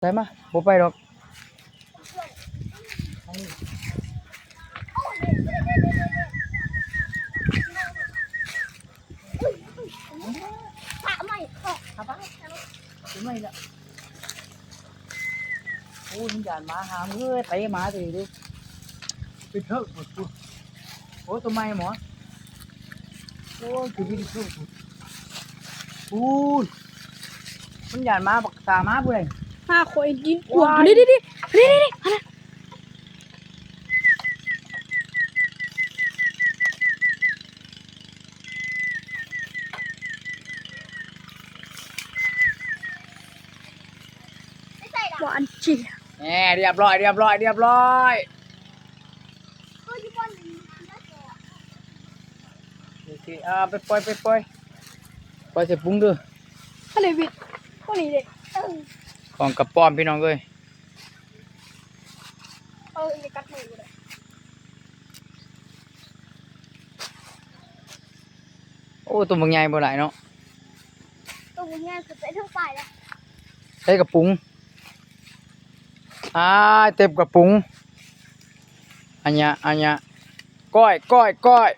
ໄປມາ ບໍ່ໄປດອກ. ໂອ້ຍ ມັນຢ້ານໝາຫາມເອີຍ ເຕະໝາເລີຍເດ້. ໄປເທີພຸ້ນ ໂອ້ ໂຕໃໝ່ໝໍ. ໂອ້ຍ ຄືມີເທີພຸ້ນ ພຸ້ນ ມັນຢ້ານໝາ ບັກຕາໝາຜູ້ໃດ ຫາຂ້ອຍກິນກວາງ. ນີ້ໆໆ ນີ້ໆໆ ຫັ້ນນະ. ຫວານເຈຍ. ແນ່ ຮຽບຮ້ອຍ ຮຽບຮ້ອຍ ຮຽບຮ້ອຍ. ໂອເຄ ເອົາໄປປ່ອຍ ໄປປ່ອຍ ປ່ອຍໃສ່ປຸງເດີ. ທະເລວິດ ພວກນີ້ເດ້ ເອີ ຂອງກະປ້ອມ ພີ່ນ້ອງເອີຍ. ເອີ ນີ້ກັດມືບໍ່ໄດ້. ໂອ້ ໂຕບັກໃຫຍ່ບໍ່ຫຼາຍເນາະ ໂຕບັກໃຫຍ່ຄືໄປເທິງປາຍແລ້ວ. ໃສ່ກະປຸງ ອ້າຍ ເຕັມກະປຸງ. ອັນຍະ ອັນຍະ ກ້ອຍ ກ້ອຍ ກ້ອຍ.